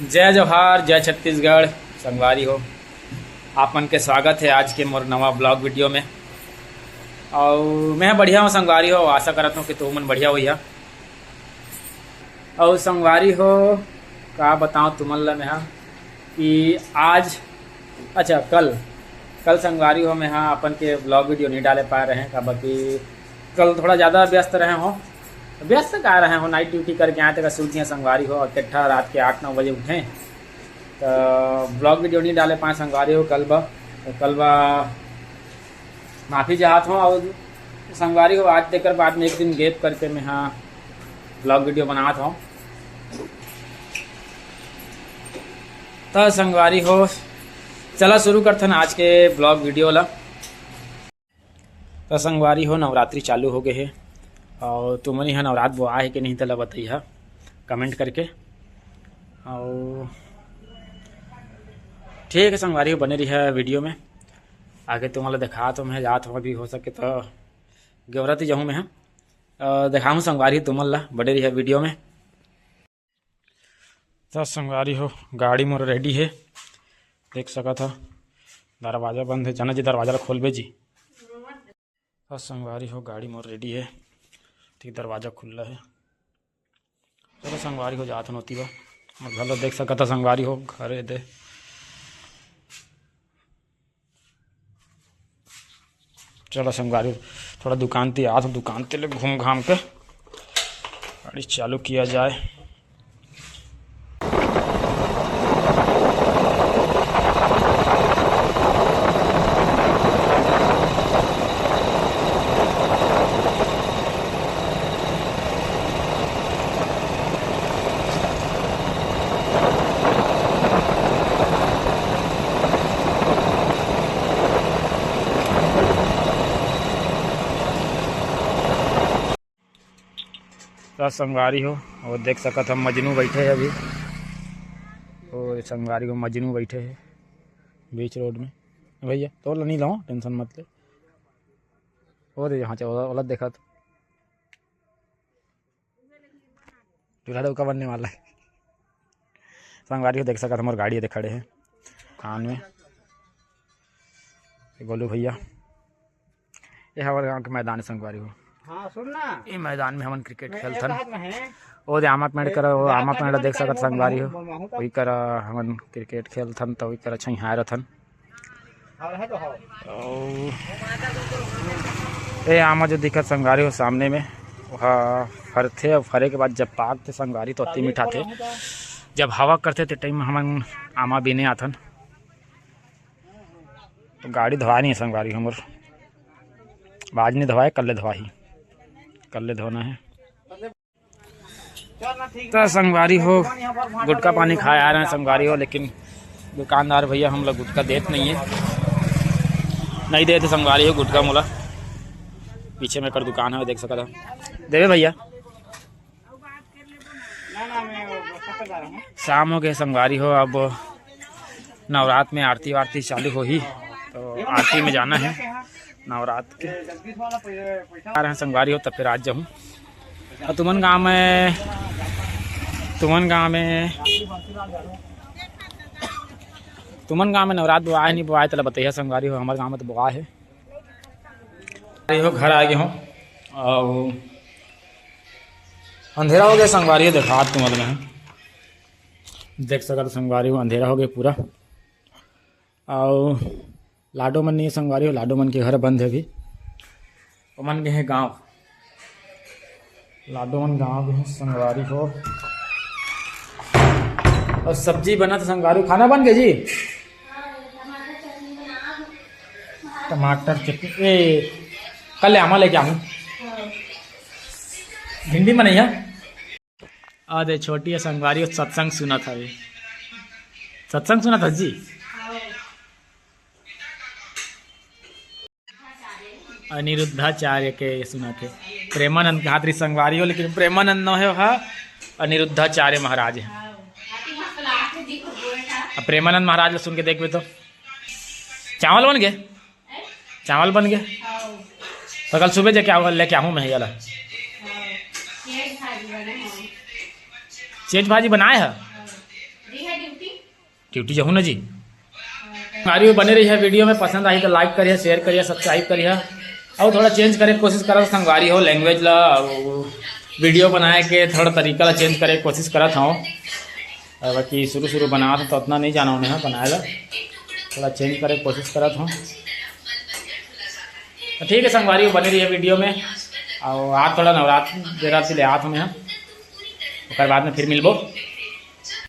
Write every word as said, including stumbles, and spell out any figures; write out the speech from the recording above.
जय जोहार, जय छत्तीसगढ़। संगवारी हो, आप मन के स्वागत हे आज के मोर नवा vlog video में। अउ मैं बढ़िया हूँ संगवारी हो, आशा करत हूँ कि तुमन बढ़िया होइहा। अउ संगवारी हो, का बताओ तुमन ला मैं हा कि आज, अच्छा, कल, कल संगवारी हो, मैं हा अपन के vlog video नहीं डाले पाए रहे, काबर कि कल थोड़ा ज़्यादा व्यस्त रहे हो। व्यस्त का रहे हो, night duty करके आए थे, सूत गए संगवारी हो, अउ तेट्ठा रात के आठ नौ बजे उठे, तो vlog video नहीं डाले पाए संगवारी हो कल बा। तो कल बा माफ़ी चाहत हूँ, अउ संगवारी हो, आज तेकर बाद में एक दिन gap करके मैं हा vlog video बनात हूँ। तो संगवारी हो, चला शुरू करथन आज के vlog video ला। तो संगवारी हो, नवरात्रि चालू हो गए हे, अउ तुमन इहाँ नवरात बोआ हे कि नहीं, तेला बतइहा comment करके। अउ ठीक है संगवारी हो, बने रहिहा video में। आगे तुमन ला देखात हूँ मैं, जात हूँ अभी, हो सके तो गेवरा ती जाहूँ मैं, अ, देखाहूँ संगवारी तुमन ला, बने रहिहा video में। तो संगवारी हो, गाड़ी मोर ready हे, देख सकत हा, दरवाजा बंद हे, जाना जी दरवाजा ला खोलबे जी। तो संगवारी हो, गाड़ी मोर ready हे, ठीक दरवाजा खुल्ला हे। चलो संगवारी हो, जात हन ओती बा, अउ घलो देख सकत हा संगवारी हो, घर ए दे। चलो संगवारी, थोड़ा दुकान ती आत हूँ, दुकान ती ले घूम घाम के गाड़ी चालू किया जाए। तो संगवारी हो, वो देख सकत हम, मजनू बैठे हे अभी। वो संगवारी हो, मजनू बैठे हे बीच road में। भैया, तोर ला नहीं लाओ, tension मत ले। वो दे, यहाँ से ओला, ओला देखत, दूल्हा डौका बनने वाला है। संगवारी हो, देख सकत हमर गाड़ी एदे खड़े हे कान में। ये गोलू भैया, ये हमारे गांव के मैदान हे संगवारी हो। हाँ, सुन ना। ये मैदान में हमन cricket मैं खेलथन। एक बात में है। ओ दे आमा पेड़ कर, वो आमा पेड़ देख सकत संगवारी हो। वही कर हमन cricket खेलथन, तो वही कर छइहाए रथन। अउ ए आमा जो दिखत संगवारी हो सामने में, ओहा फरथे, अउ फरे के बाद जब पाकथे संगवारी, तो अति मीठा थे। जब हवा करथे, ते time में हमन आमा बीने आथन। तो गाड़ी धोआ नहीं हे संगवारी हमर, आज नहीं धोआए, कल्ले धोआही, कल्ले धोना हे। तो संगवारी हो, गुटखा पानी खाए आ रहे हैं संगवारी हो, लेकिन दुकानदार भैया हमला गुटखा देत नहीं है, नहीं देते संगवारी हो गुटखा मोला। पीछे में कर दुकान है, देख सकत हो, देवे भैया। शाम हो गए संगवारी हो, अब नवरात में आरती वारती चालू होही, तो आरती में जाना है नवरात के। आ रहे हैं संगवारी हो, तब फिर आज जाऊँ। अउ तुमन गाँव में, तुमन गाँव में, तुमन गाँव में नवरात बोआए नहीं बोआए, तेला बतइहा संगवारी हो, हमर गाँव में तो बोआए हे। अरे हो, घर आ गए हो, अउ अंधेरा हो गया संगवारी हो, देखा तुमन में देख सकत संगवारी हो, अंधेरा हो गया पूरा। अउ लाडो मन नहीं हे संगवारी हो, लाडो मन के घर बंद हे अभी, ओमन गए हे गाँव। लाडो मन गाँव गए हे संगवारी हो। अउ सब्जी बनत हे संगवारी हो, खाना बन गया जी? टमाटर चटनी, ए, कल ले आमा लेके आऊँ। भिंडी बनइहा। अरे छोटी हे संगवारी हो, सत्संग सुनत हवे। सत्संग सुनत हस जी? अनिरुद्धाचार्य के सुनत हे। प्रेमानंद के हाथ रही संगवारी हो, लेकिन प्रेमानंद न हे, हा अनिरुद्धाचार्य महाराज हे। अब प्रेमानंद महाराज ला सुन के देखबे तो। चावल बन गए? चावल बन गए? तो कल सुबह जाके आऊँ, लेके आऊँ मैं ये ला। चेज भाजी बनाए है? ड्यूटी जाहूँ ना जी। संगवारी हो, बने रहिहा वीडियो में, पसंद आही तो like करिहा, share करिहा, subscribe करिहा। अउ थोड़ा change करे के कोशिश करत हँव संगवारी हो language ला, अउ वीडियो बनाए के थोड़ा तरीका ला change करे के कोशिश करत हँव। अउ बाकी शुरू शुरू बनात हँव तो उतना नहीं जानव मैं ह बनाए ला, थोड़ा change करे के कोशिश करत हँव। तो ठीक है संगवारी हो, बने रहिहा वीडियो में। अउ आज थोड़ा नवरात्र बेरा से ले आत हँव मैं ह, ओकर बाद में फिर मिलबो।